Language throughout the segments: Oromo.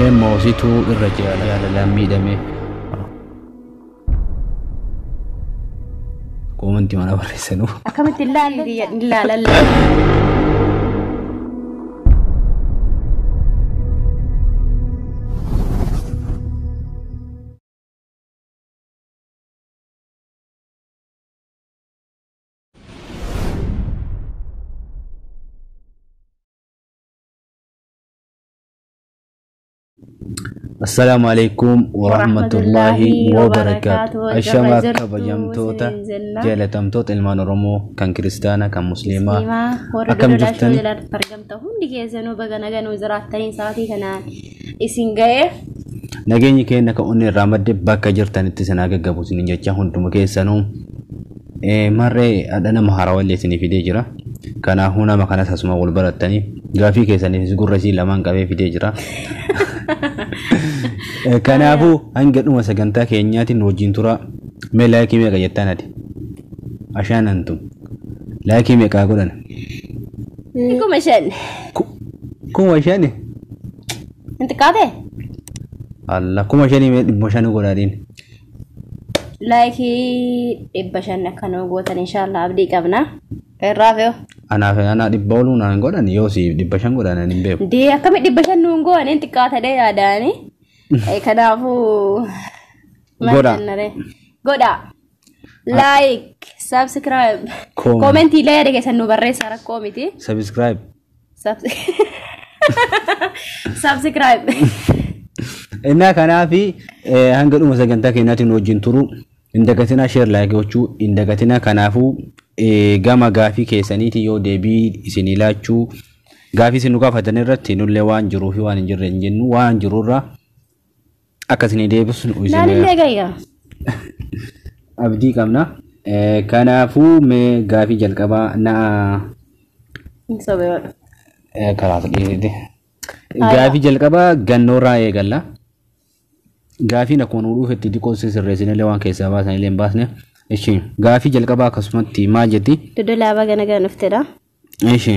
Isheen moosituu irra jaalalaan miidhame. Koomantii mana barreessanuu. Akkamitti ilaalle ilaalalla. Assalaamu alaikum warahmatullaahi wabarakaatu. Ashamaa kabajamtoota jaalatamtoota ilmaan Oromoo kan kiristaanaa kan musliimaa akkam jirtani? Argamta hundi keessanuu baga naganuu jiraattanii sa'aatii kanaan isin ga'e. Nageenyi keenya kan onni irraa madde bakka jirtanitti isin haa gaggabu isin jecha hunduma keessanuu marree hadha nama haarawallee isinii fidee jira. Kanaafuu nama kanas asuma wal barattanii gaafii keessaniifis gurra isii lamaan qabee fidee jira. Kanaafuu hanga dhuma sagantaa keenyaatiin wajjin tura. Mee laayikii meeqa jettaan ati? Ashaanantu. Laayikii meeqaa godhan? 5,000. 5,000? Hin xiqqaatee? Allah 5,000 mee 500 godhaadhiin. Laayikii 500 akka nuu gootan inshaallah abdii qabna. Irraa fe'u. Anaaf anaa 100 oluu naan godhan yoo si 500 godhan ani hin beeku. Dee akkami 500 nuun goon hin xiqqaatadhee yaadaani. Kanaafuu. Godha. Godha. Like, subscribe, comment illee yaada keessan nu barreessaa rakkoo miti. Subscribe. Subscribe. Innaa kanaafi hanga dhuma sagantaa keenyaatiin wajjin turu hin dagatinaa share like gochuu hin dagatinaa. Kanaafuu gama gaafii keessaniiti yoo deebii isinii laachuu gaafii isin nu gaafatan irratti nullee waan jiruu fi waan hin jirre hin jennu waan jirurraa akka isinii deebisu Naanillee gayya. Abdii qabna. Kanaafuu mee gaafii jalqabaa naa. Karaa dhiisite. Gaafii jalqabaa gannoorraa eegalla. Gaafiin akkuma nu dhufetti xiqqoo sirreessinellee waan keessaa baasanillee hin baasne. Ishi gaafii jalqabaa akkasumatti maal jetti? Dodolaa baga nagaan dhuftedha. Ishi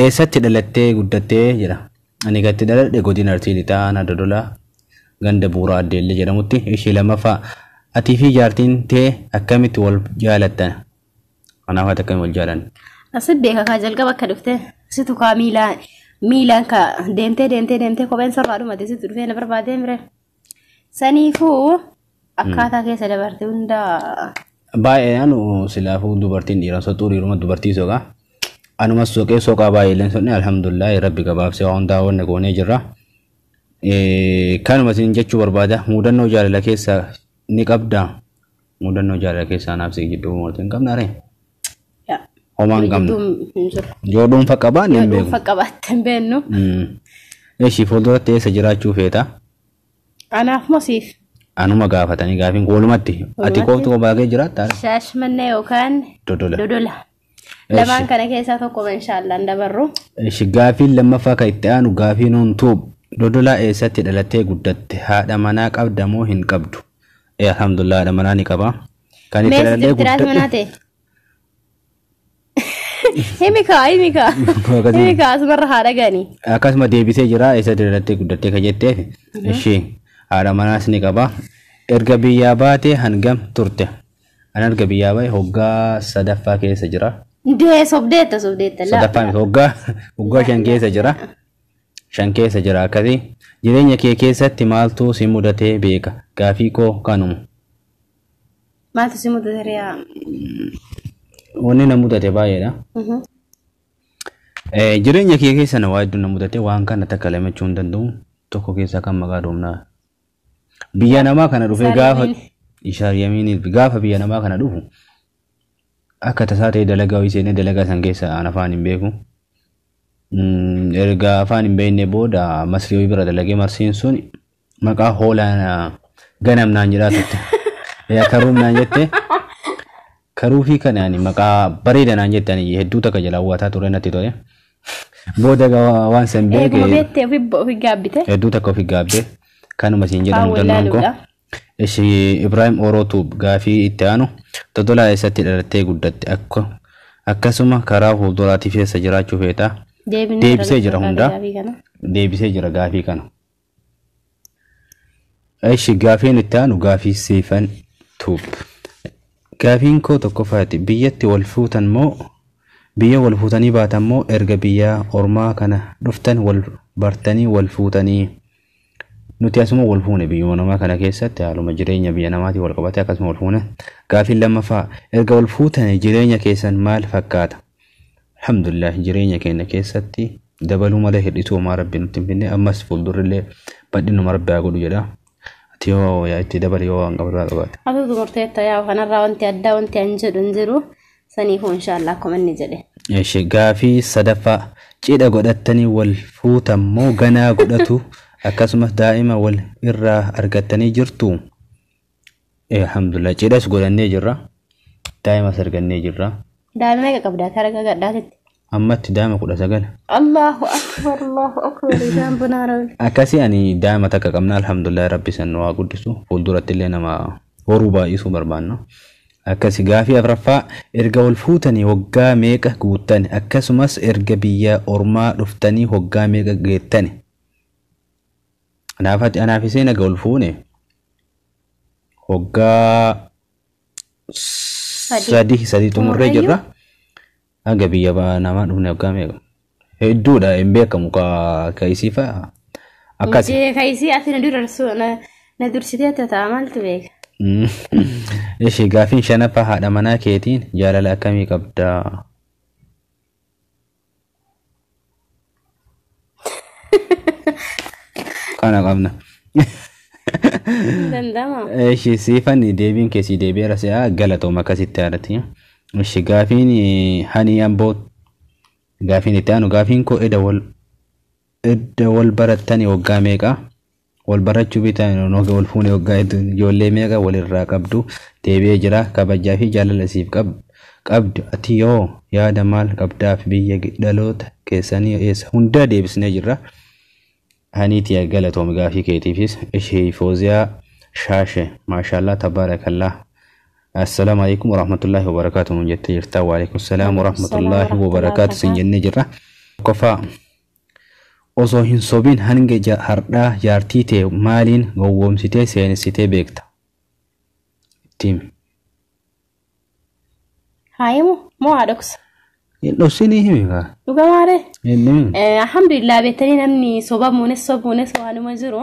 eessatti dhalattee guddattee jedha. Ani gatti dhaladhe godina Arsii Lixaa aanaa Dodolaa ganda Buuraa Addeellee jedhamutti. Ishi lammaffaa atii fi jaartiin tee akkamitti wal jaalattan? Kanaaf ati akkamitti wal jaalanne? Asi beeka kaa jalqaba akka dhufte situ kaa miilaan kaa deemtee deemtee deemtee kopheen sirraa dhumate situ dhufee na barbaadee mire. Saniifuu akkaataa keessa dabarte hundaa. Baay'ee anu silaafuu dubartiin dhiiran soxuu dhiiruma dubartii soqaa. Anumas soqee soqaa baay'ee leen soqne alhamdulillah rabbi gabaabsee waan hundaa wanne goonee jirra. Kanuma isin jechuu barbaada mudannoo jaalala keessa ni qabda. Mudannoo jaalala keessa anaaf si gidduu murtee hin qabna ree? Homaa hin qabnu. Yoo dhuunfa qabaanne hin beeku. Yoo dhuunfa qabaatte hin beennu. Eshi fuulduratti eessa jiraachuu feeta? Anaaf moo siif? Anuma gaafatanii gaafiin walumatti. Ati kooftu kophaa kee jiraattaa? Shaashmannee yookaan Dodola. Dodola. Lamaan kana keessaa tokko inshaallah hin dabarru. Eshi gaafiin lammaffaa kan itti aanu gaafii nuun tuub. Dodolaa eessatti dhalattee guddatte? Haadha manaa qabda moo hin qabdu? Alhamdulillah haadha manaa ni qaba. Kan itti Mee dhaladhee sitti haati guddadhe. manaa ta'e? Himi kaa himi kaa. Himi kaa asumarra haa dhagani. Akkasuma deebisee jira eessatti dhalattee guddattee kan jetteef. Ishi haadha manaas ni qaba. Erga biyyaa baatee hangam turte? Ani erga biyyaa bahe hoggaa sadaffaa keessa jira. Dee sobdeetta sobdeetta. Sadaffaa miti hoggaa 5 keessa jira. 5 keessa jira akkasii. Jireenya kee keessatti maaltu si mudatee beeka? Gaafii koo kanuma. Maaltu si mudate riyaa? Wanni na mudate baay'eedha. Jireenya kee keessa na waa hedduu na mudate waan kana takka lamachuu hin danda'u. Tokko keessaa kan maqaa dhoofnaa. Biyya namaa kana dhufee gaafa Ishaariyamiin gaafa biyya namaa kana dhufu akka tasaa ta'e dalagaa hojii seenee dalagaa san keessa aan afaan hin beeku. Erga afaan hin beekne booda masrii hojii bira dalagee marsiin sun maqaa hoolaa ganam naan jedhaa turte. Yaa karuum naan jette. Karuu fi kana ani maqaa bareeda naan jette ani hedduu takka jala hawwataa ture natti tole. Booda waan san beeke. Eeguma beektee ofi gaabbite. Hedduu takka ofi gaabbe. Kanuma siin jedhamu Afaan mudannoon koo. wallaaluudha. Ishi Ibrahim Orootuub gaafii itti aanu Dodolaa eessatti dhalattee guddatte akkasuma karaa fuulduraatiif eessa jiraachuu feeta? Deebinee Deebisee jira irra hundaa. gaafii kana. Deebisee jira gaafii kana. Ishi gaafiin itti aanu gaafii Siifan Tuub. Gaafiin koo tokkoffaati. Biyyatti wal fuutan moo biyya wal fuutanii baatan moo erga biyya ormaa kana dhuftan wal bartanii wal fuutanii? Nuti asuma wal fuune biyyuma namaa kana keessatti haaluma jireenya biyya namaatiin wal qabate akkasuma wal fuune. Gaafiin lammaffaa, erga wal fuutanii jireenya keessan maal fakkaata? Alhamdulillah, jireenya keenya keessatti dabaluu malee hir'isuu homaa rabbi nutti hin finne, ammas fuuldurrillee bal'inuma rabbi haa godhu jedha. Ati yoo yaa itti dabali yoo waan qabdu qabaate. Atuutu murteetta yaa kanarraa wanti addaa wanti an jedhu hin jiru. Saniifuu inshaallah akkuma inni jedhe. Eshi gaafii sadaffaa, cidha godhattanii wal fuutan moo ganaa godhatu, akkasumas daa'ima wal irraa argattanii jirtu? Alhamdulillah, cidhas godhannee jirra. Daa'imas argannee jirra. Daa'ima meeqa qabdaa tara gadhaatitti? Ammatti daa'ima 19. Allahu akbar, Allahu akbar, isaan bunaa rabbi. Akkasii ani daa'ima takka qabna, alhamdulillah, rabbi san nu haa guddisu, fuulduratti illee nama horuu baay'isuu barbaanna. Akkasi gaafii afraffaa, erga wal fuutanii waggaa meeqa guuttani, akkasumas erga biyya ormaa dhuftanii waggaa meeqa geettani? Anaaf isheen erga wal fuune waggaa 3 xumurree jirra. Hanga biyya namaa dhufne waggaa meeqa? Hedduudha, hin beekamu ka isii fa'a. Akkasi. Ka isii ati na dursitee ta'a, maaltu beeka? Ishi gaafiin shanaffaa, haadha manaa keetiin jaalala akkamii qabdaa? Kana qabna. Danda'ama. Ishi siifan deebiin keessi deebi'eera si'a galatooma akkasitti haadhati. Ishi gaafiin hani amboo, gaafiin itti aanu gaafiin koo edda wal barattanii waggaa meeqa? Wal barachuu bitaan wal fuune waggaa ijoollee meeqa walirraa qabdu? Deebi'ee jira. Kabajaa fi jaalala siif qabdu, ati yoo yaada maal qabdaaf, biyya dhaloota keessanii eessa? Hundaa deebisnee jirra. Haniiti galatoom gaafii keetiifis. Ishee Fooziyaa Shaashe, maashaallah tabaarakallah. Assalaamu alaikum warahmatullahi wabarakaatuh nun jettee jirta. Waalaikum salaam warahmatullahi wabarakaatuh sin jennee jirra. Tokkoffaa, osoo hin sobin hanga har'aa jaartii ta'e maaliin gowwoomsitee seenessitee beekta? Ittiin. Haa himu moo haa dhoksu? Hin dhoksinii, himi kaa. Dhugamaaree? Hin. Alhamdulillah, beektanii namni sobamuunis sobuunis waanuma jiru.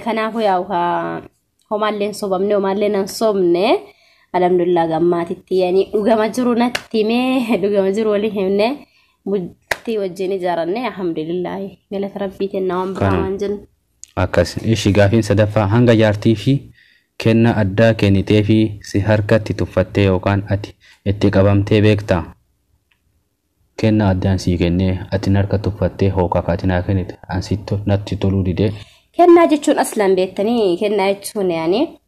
Kanaafuu yaa'u haa homaallee hin sobamne, homaallee nan sobne. Alhamdulillah, gammaatitti yani dhugama jiru natti himee, dhugama jiru waliin himne, bultii wajjin ijaaranne, alhamdulillah, galata rabbiitiin na waan biraa waan jennu. Akkas. Ishi gaafiin sadaffaa, hanga jaartii fi kennaa addaa kennitee fi si harkatti tuffattee yookaan ati itti qabamtee beektaa? Kennaa addaan sii kennee ati harka tuffattee hookaa ati naa kennite an natti toluu didee. Kennaa jechuun aslan beektanii, kennaa jechuun yaani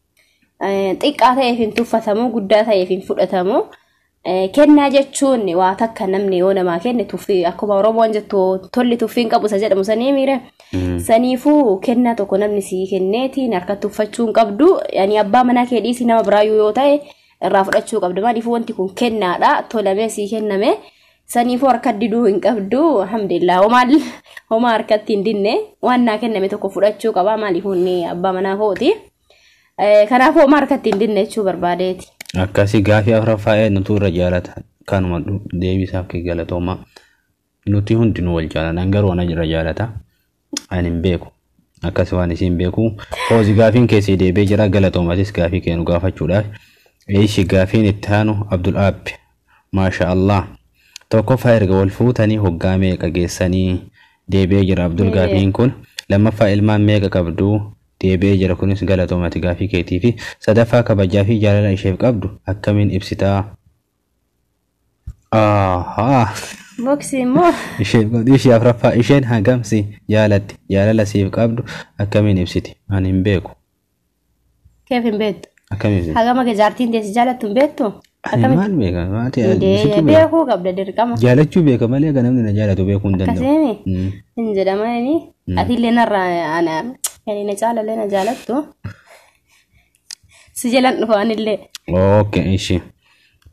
xiqqaa ta'eef hin tuffatamu, guddaa ta'eef hin fudhatamu. Kennaa jechuun waa takka namni yoo namaa kenne tuffii, akkuma Oromoon jettu tolli tuffii hin qabu isa jedhamu sanii miire. Saniifuu kennaa tokko namni sii kenneetiin harka tuffachuu hin qabdu. Yani abbaa manaa kee dhiisii nama biraayyuu yoo ta'e irraa fudhachuu qabdu. Maaliifuu wanti kun kennaadha, tolamee sii kenname. Saniifuu harka diduu hin qabdu. Alhamdulillah, homaa harkatti hin dinne, waan naa kenname tokko fudhachuu qaba. Maaliifuu inni abbaa manaa kooti. Kanaafuu homaa harkatti hin dinne jechuu barbaadeeti. Akkasii gaafii afuraffaa, eenyutu irra jaalata? Kanuma deebisaaf kee galatooma. Nuti hundinuu wal jaalatan, garuu ana irra jaalata. Ani hin beeku. Akkas waan isiin beeku. Hoozi gaafiin keessi deebi'ee jira, galatoomatis gaafii kennu gaafachuudhaaf. Ishi gaafiin itti aanu Abdul Aabbi. Maasha Allah. Tokkoffaa, erga wal fuutanii hoggaa meeqa geessanii? Deebi'ee jira Abdul gaafiin kun. Lammaffaa, ilmaan meeqa qabdu? Deebi'ee jira kunis, galatoomati gaafii keetii fi. Sadaffaa, kabajaa fi jaalala isheef qabdu akkamiin ibsitaa? Ahaa. Boksii immoo. Isheef qabdu. Ishee afuraffaa, isheen hagam si jaalatti? Jaalala siif qabdu akkamiin ibsiti? Ani hin beeku. Keef hin beektu? Akkamiin ibsiti? Hagam akka jaartiin teessi jaalattu hin beektu? Ani maal beeka? Maati situ beeka. Beekuu qabda dirqama. Jaalachuu beeka malee akka namni na jaalatu beekuu hin danda'u. Akkasiimi hin jedhamani. Atillee narraa ana yani na caalallee na jaalattu. Si jalan dhufa anillee. Okay, ishi.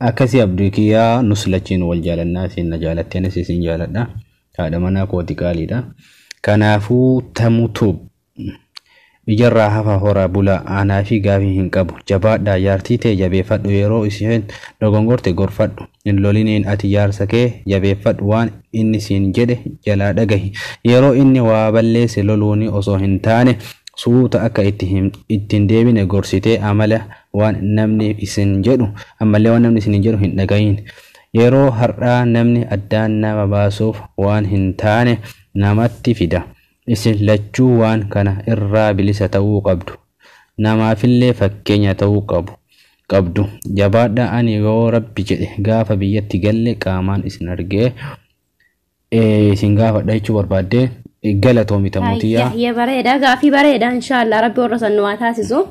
Akkasii abdii kiyyaa, nus lachiin wal jaalannaa, isin na jaalatte, anis isin jaaladha. Haadha manaa kooti qaaliidha. Kanaafuu tamutu ijarraa hafa horaa bulaa aanaa fi gaafii hin qabu. Jabaadhaa jaartii tee jabeeffadhu yeroo isheen dogongorte gorfadhu. Hin loliniin ati jaarsa kee jabeeffadhu waan inni siin jedhe jalaa dhagahi. Yeroo inni waa balleesse loluuni osoo hin taane suuta akka ittiin deebine gorsitee amala waan namni isin jedhu ammallee waan namni isin jedhu hin dhagahin. Yeroo har'aa namni addaan nama baasuuf waan hin taane namatti fida. Isin lachuu waan kana irraa bilisa ta'uu qabdu. Namaafillee fakkeenya ta'uu qabu. Qabdu. Jabaadhaa ani yoo rabbi jedhe gaafa biyyatti galle qaamaan isin argee isin gaafadha jechuu barbaaddee galatoomi tamuutiyyaa. Ayya bareeda gaafii bareeda inshaallah rabbi warra san nu haa taasisu.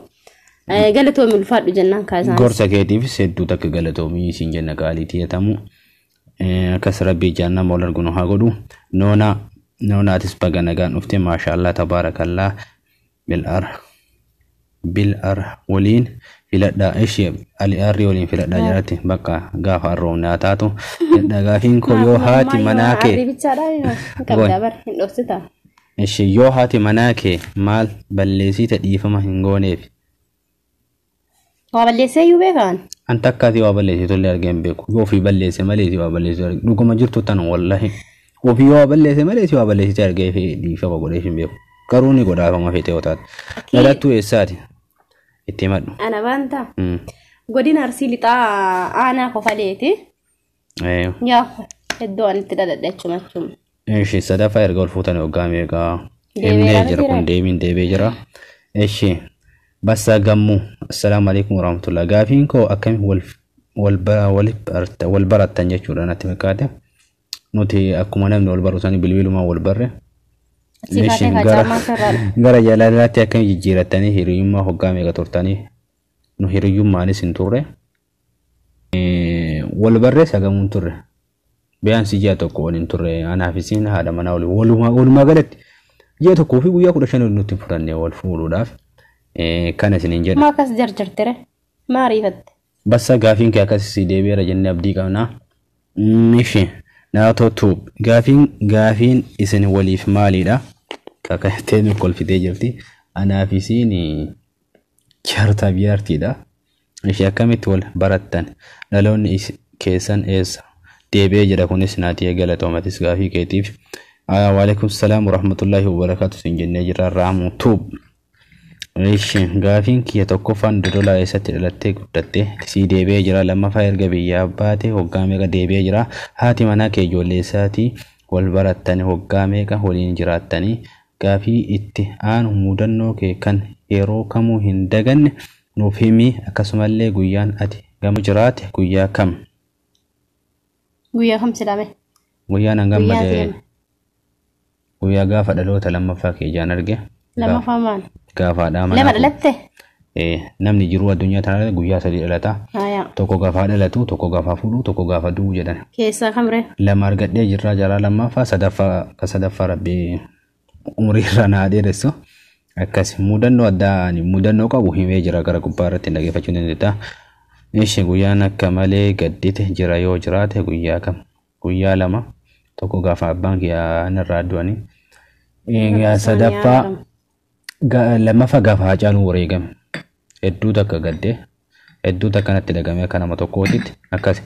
Galatoomi ulfaadhu jennaan kaasaan. Gorsa keetiifis hedduu takka galatoomii isin jenna qaaliitii jedhamu. Akkas rabbi ijaan nama wal argu nu haa godhu. Noonaa noonaatis baga nagaan dhufte maashaallah tabaarakallaa bil'ar bil'ar waliin filadhaa ishee ali arri waliin filadhaa jedhatti bakka gaafa arroomne haa taatu. Gaafiin koo yoo haati manaa kee Qabdaa bar hin dhoksita. ishee yoo haati manaa kee maal balleessite dhiifama hin gooneef. Waa balleessee iyyuu beekaan. An takkaati waa balleessitu illee argee hin beeku. Yoo ofii balleesse malee si waa balleessitu arge. Dhuguma jirtu tan wallahi. Ofii yoo balleesse malee si waa balleessite argee fi dhiifama godhee hin beeku. Garuu ni godhaafama feetee yoo taate. Dhalattuu eessaati? Itti himadhu. Ana baanta. Godina Arsii lixaa aanaa kofaleeti. Yaa iddoo ani itti dhaladhe achuma achuma. Ishi sadaffaa erga ol fuutanii waggaa meeqaa? Deebi'eera Himnee jira mitiiree? kun deebiin deebi'ee jira. Ishi Bassaa Gammuu. Assalaamu alaikum warahmatullah. Gaafiin koo akkamiin wal barattan jechuudha natti fakkaate. Nuti akkuma namni wal baru sanii bilbilumaan wal barre. Achii kaatee Ishi kaa caammaa sirraadha. gara jaalalaatti akkamiin jijjiirattanii hiriyummaa hoggaa meeqa turtanii? Nu hiriyyummaanis hin turre. Wal barree sagamuun turre. Biyyaansi ji'a tokko waliin turre anaaf isiin haadha manaa waliin walumaa galatti ji'a tokkoo fi guyyaa 15 nutti fudhannee wal fuudhuudhaaf kana isiniin jedha. Maa akkas jarjartere? Maa ariifatte? Bassa gaafiin kee akkas si deebi'eera jennee abdii qabna. Ishi naatoo tuub gaafiin isin waliif maalidha? Kakattee nu kolfitee jirti. Anaaf isiin jaartaa biyaartiidha. Ishee akkamitti wal barattan? Dhaloonni keessan eessa? Deebi'ee jira kunis naatii galatoomatis gaafii keetiif. Waalaikum salaam warahmatullahi wabarakaatu sin jennee jirra raamuu tuub. Ishi gaafiin kiyya tokkoffaan dodolaa eessatti dhalattee guddatte sii deebi'ee jira lammaffaa erga biyyaa baate hoggaa meeqa deebi'ee jira haati manaa kee ijoollee isaatii wal barattani hoggaa meeqa waliin jiraattanii gaafii itti aanu mudannoo kee kan yeroo kamuu hin daganne nuuf himi akkasumallee guyyaan ati gama jiraate guyyaa kam? Guyyaa kam silame? Guyyaan an Guyyaan gammade silame. guyyaa gaafa dhaloota lammaffaa kee ijaan arge. Lammaffaa maal? Gaafa haadhaa Lama manaa dhalatte? Namni jiruu addunyaa tanarra guyyaa sadii dhalata. Haaya. Tokko gaafa dhalatu, tokko gaafa fuudhu, tokko gaafa du'u jedhan. Keessaa kamree? Lama argadhee jirraa jaraa lammaffaa sadaffaa ka sadaffaa rabbi umurii irraa naa dheeressu. Akkas mudannoo addaa ani mudannoo qabu himee jira gara gubbaa irratti dhaggeeffachuu ni dandeetta. Ishi guyyaan akka malee gaddite jira yoo jiraate guyyaa kam? Guyyaa lama tokko gaafa abbaan kiyyaa narraa du'anii. Sadaffaa lammaffaa gaafa Haacaaluun wareegame. Hedduu takka gaddee hedduu takka natti dhagame akka nama tokkootitti akkas.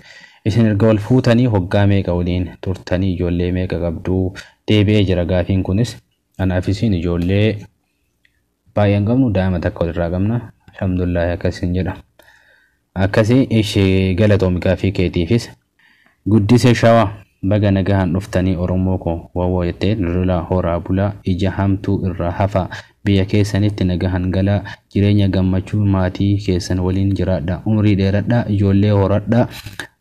Isin erga wal fuutanii hoggaa meeqa waliin turtanii ijoollee meeqa qabduu deebi'ee jira gaafiin kunis. Anaaf isin ijoollee baay'ee hin qabnu daa'ima takka walirraa qabna. Alhamdulillah akkasiin jedha. Akkasii ishee galatoomi gaafii keetiifis. Guddise shawaa baga nagahaan dhuftanii Oromoo koo wawwoo jettee lola horaa bulaa ija hamtuu irraa hafaa biyya keessanitti nagahaan galaa jireenya gammachuu maatii keessan waliin jiraadha umrii dheeradhaa ijoollee horadhaa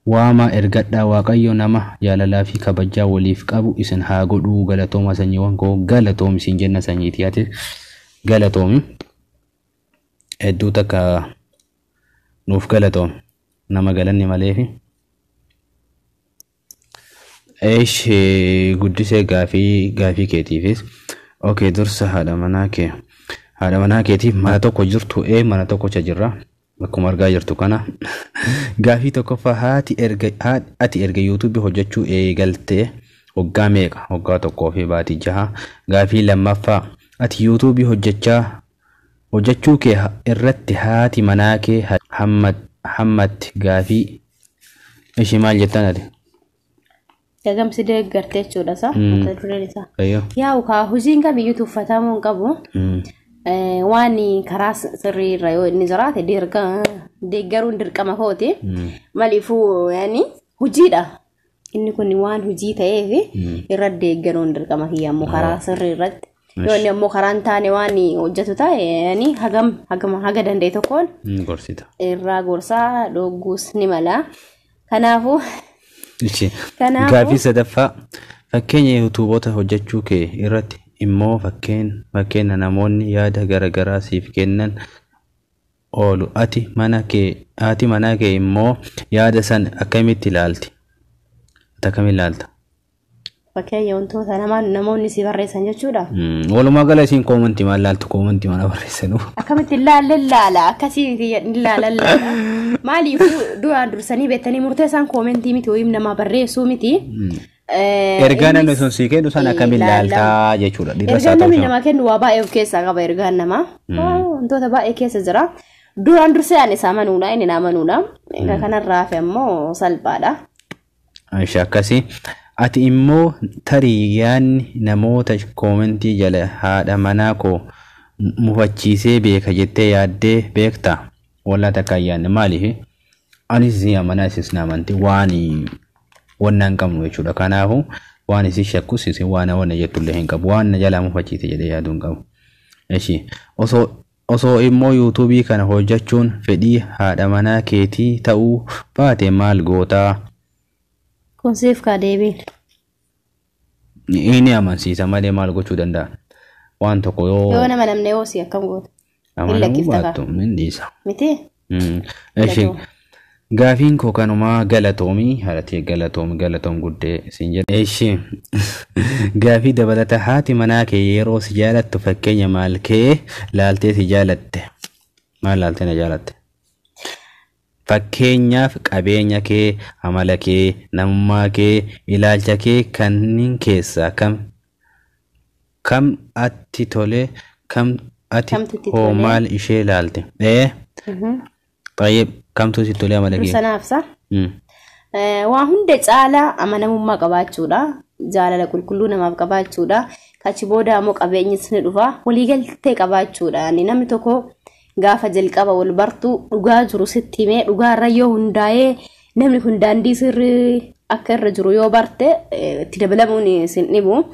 waamaa ergadhaa waaqayyo nama jaalalaa fi kabajaa waliif qabu isin haa godhuu galatooma sanyiiwwan koo galatoomi isin jenna sanyiitii ati galatoomi hedduu takka nuuf galatoomi nama galanni maleefi. Eesh guddisee gaafii keetiifis. Okay dursa haadha manaa kee. Haadha manaa keetiif mana tokko jirtu mana tokkocha jirra. Akkuma argaa jirtu kana. Gaafii tokkoffaa ati erga YouTube hojjechuu eegaltee Waggaa meeqa? Waggaa 1 fi baatii 6. Gaafii lammaffaa ati yuutuubii hojjechuu kee irratti haati manaa kee hammatti gaafii ishii maal jettan ati? Gagamsi deeggartee jechuudha isaa. Mata dureen isaa. Ayyo. Yaa'u kaa hojiin kamiyyuu tuffatamuu hin qabu. Waan karaa sirrii irra yoo inni jiraate deeggaruun dirqama kooti. Maaliifuu yaani hojiidha. Inni kun waan hojii ta'eef irra deeggaruun dirqama kiyya ammoo karaa sirrii irratti. Yoo inni ammoo karaa hin taane waan hojjetu ta'e yaani hagam hagam haga danda'e tokkoon Gorsita. irraa gorsaa dhogguus ni mala. Kanaafuu Ishi. Kanaafuu- Gaafii sadaffaa fakkeenya yuutuuboota hojjechuu kee irratti immoo fakkeenya namoonni yaada garaagaraa siif kennan oolu ati mana kee immoo yaada san akkamitti ilaalti? Ati akkamitti ilaalta? Fakkeenya wantoota namoonni si barreessan jechuudha. Walumaa gala isiin koomantii maal laaltu koomantii mana barreessanu. Akkamitti ilaalla ilaala akkasii ilaala ilaala. Maaliifuu duraan dursanii beektanii murteessaan koomentii miti wayii namaa barreessuu miti. Ergaa namni sun sii kennu san akkamiin ilaaltaa jechuudha. Dhiirras haa Ergaan ta'u namni namaa kennu waa baay'ee of keessaa qaba ergaan namaa. Wantoota baay'ee keessa jira. Duraan dursee ani isa amanuudha inni na amanuudha. Egaa kanarraa hafe ammoo salphaadha. Aisha akkasii. Ati immoo tarii yaadni namoota koomentii jala haadha manaa koo mufachiisee beeka jettee yaaddee beektaa? Wallaa takka hin yaadne maaliif? Anis isin amanaa isis na amanti waan wanna hin qabnu jechuudha. Kanaafuu waan isin shakkus isin waan wanna jettullee hin qabu. Waan na jalaa mufachiise jedhee yaaduu hin qabu. Ishi osoo immoo yuutuubii kana hojjechuun fedhii haadha manaa keetii ta'uu baate maal gootaa? Kun siif kaa deebiin. Inni amansiisa malee maal gochuu danda'a? Waan tokko yoo Yoo nama namne yoo si akkam goota? amanamuu lakkifta kaa. baattu hin dhiisa. Miti? Ishi gaafiin koo kanumaa galatoomii haadhatee galatoomi galatoom guddee siin jedha. Ishi gaafii dabalata haati manaa kee yeroo si jaalattu fakkeenya maal kee laaltee si jaalatte? Maal laaltee na jaalatte? Fakkeenyaaf qabeenya kee, amala kee, namummaa kee, ilaalcha kee kanneen keessaa kam atti tole kam ati Kamtu itti hoo tole? maal ishee laalte? Xayyib kamtu sitti tole amala kee? Dursa naafsa. Waa hunda caalaa amanamummaa qabaachuudha. Jaalala qulqulluu namaaf qabaachuudha. Kachi booda ammoo qabeenyis ni dhufa. Waliigaltee qabaachuudha. Namni tokko gaafa jalqaba wal bartuu dhugaa jiru sitti himee dhugaarra yoo hundaa'ee namni kun daandii sirrii akka irra jiru yoo barte itti dabalamuun sin dhibu.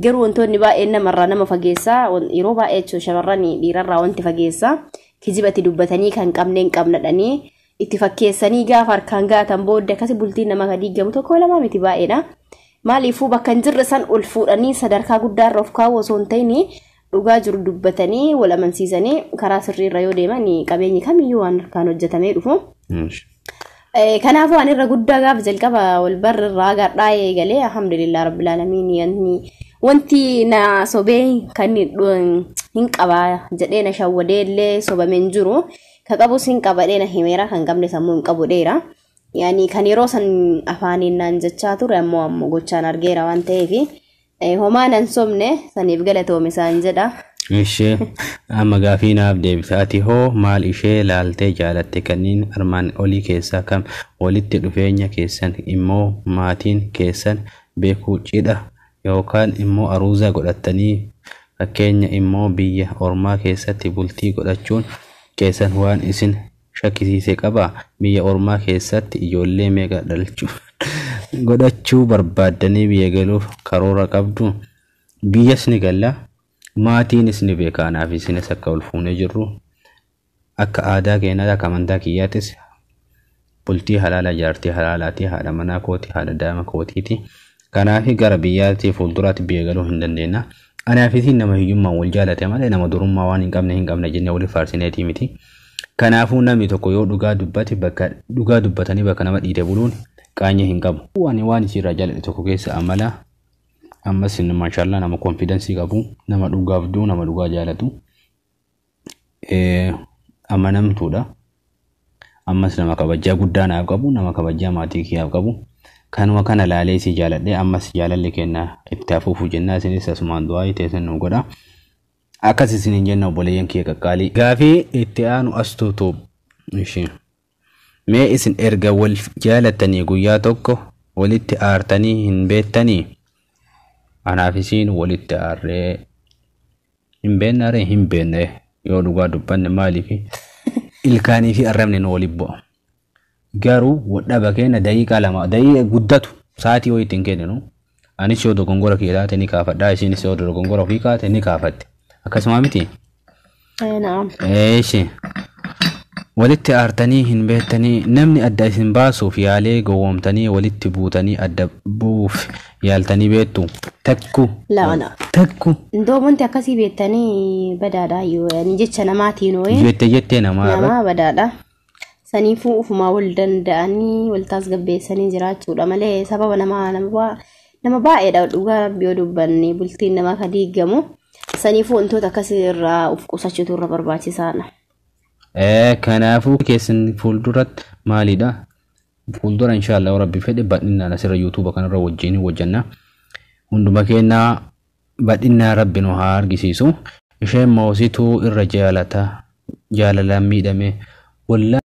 Garuu wantoonni baay'een namarraa nama fageessaa yeroo baay'ee jechuun shamarran dhiirarraa wanti fageessaa kijibatti dubbatanii kan qabne hin qabnadhanii itti fakkeessanii gaafa harkaan gaatan booddee akkasi bultiin nama kan diigamu tokko lama miti baay'eedha. Maaliifuu bakka hin jirre san ol fuudhanii sadarkaa guddaarra of kaa'u osoo hin ta'in dhugaa jiru dubbatanii wal amansiisanii karaa sirriirra yoo deeman qabeenyi kamiyyuu waan harkaan hojjetamee dhufu. Kanaafuu ani irra guddaa gaafa jalqaba wal barri irraa gardhaa eegalee alhamdulillah rabbil aalamiin wanti na sobee kan hin qabaa jedhee na shawwadee illee sobamee hin jiru. Ka qabus hin qabadhee na himeera kan qabne sammuu hin qabu dheera. Yaani kan yeroo san afaaniin naan jechaa ture ammoo gochaan argeera waan ta'eef homaa nan sobne saniif galatoome isaan jedha. Ishee amma gaafii naaf deebisa. Ati hoo maal ishee laaltee jaalatte kanneen armaan olii keessaa kam walitti dhufeenya keessan immoo maatiin keessan beekuu cidha yookaan immoo aruuza godhatanii fakkeenya immoo biyya ormaa keessatti bultii godhachuun keessan waan isin shakkisiise qabaa? Biyya ormaa keessatti ijoollee meeqa dhalchuu godhachuu barbaaddanii biyya galuuf karoora qabdu? Biyyas ni galla. Maatiinis ni beeka anaaf isinis akka ol fuunee jirru akka aadaa keenyaatti akka amantaa kiyyaattis bultii halaala jaartii halaalaati haadha manaa kooti haadha daa'ima kootiiti. Kanaaf gara biyyaatti fuulduraatti biyya galuu hin dandeenya. Anaaf isin nama hiyyummaan wal jaalate malee nama durummaa waan hin qabne hin qabne jennee waliif faarsineetii miti. Kanaafuu namni tokko yoo dhugaa dubbate bakka dhugaa dubbatanii bakka nama dhiite buluun qaanya hin qabu. Ani waan isiirraa jaaladhe tokko keessa amala ammas maashaallah nama konfidensii qabu nama dhugaaf du'u nama dhugaa jaalatu amanamtuudha. Ammas nama kabajaa guddaa naaf qabu nama kabajaa maatii kiyyaaf qabu. Kanuma kana laalee si jaaladhe, ammas jaalalli kenna itti hafuufu jenna. Isinis asumaan du'aa teessan nu godha. Akkas isiniin jenna, obboleeyyan kiyya qaqqaalii. Gaafii itti aanu as tuutu. Ishee. Mee isin erga wal jaalattanii guyyaa tokko walitti aartanii hin beektanii? Anaaf isiin walitti aarree hin beekne ree? Hin beekne yoo dhugaa dubbanne. Maaliif? Ilkaanii fi arrabni nu walitti bu'a. Garuu dhaba keenya daqiiqaa 2, daqiiqa guddatu sa'aatii wayii ittiin kenninu. Anis yoo dogongora kiyya taate ni kaafadha, isinis yoo dogongora ofii kaate ni kaafatte. Akkasuma miti? Naam. Eeshi. Walitti aartanii hin beektanii? Namni adda isin baasuuf yaalee gowwoomtanii walitti buutanii adda bu'uuf yaaltanii beektu? Takku. Laana. Takku. Indoo wanti akkasii beektanii badaadha yoo yani jecha namaatiin wayii. Jettee jettee namaa irra. Namaa badaadha. Saniifuu ufumaa wal danda'anii wal tasgabbeessanii jiraachuudha malee sababa namaa nama baay'eedha, dhugaa Rabbi yoo dubbanne bultiin namaa ka diigamu. Saniifuu wantoota akkasii irraa of qusachuutu irra barbaachisaadha. Kanaafuu keessan fuulduratti maalidha? Fuuldura inshaallah Rabbi fedhe bal'inaan asirra YouTube kanarra wajjin hojjenna. Hunduma keenyaa bal'inaan Rabbi nu haa argisiisu. Isheen moosituu irra jaalata jaalalaan miidhame. Wallaahi.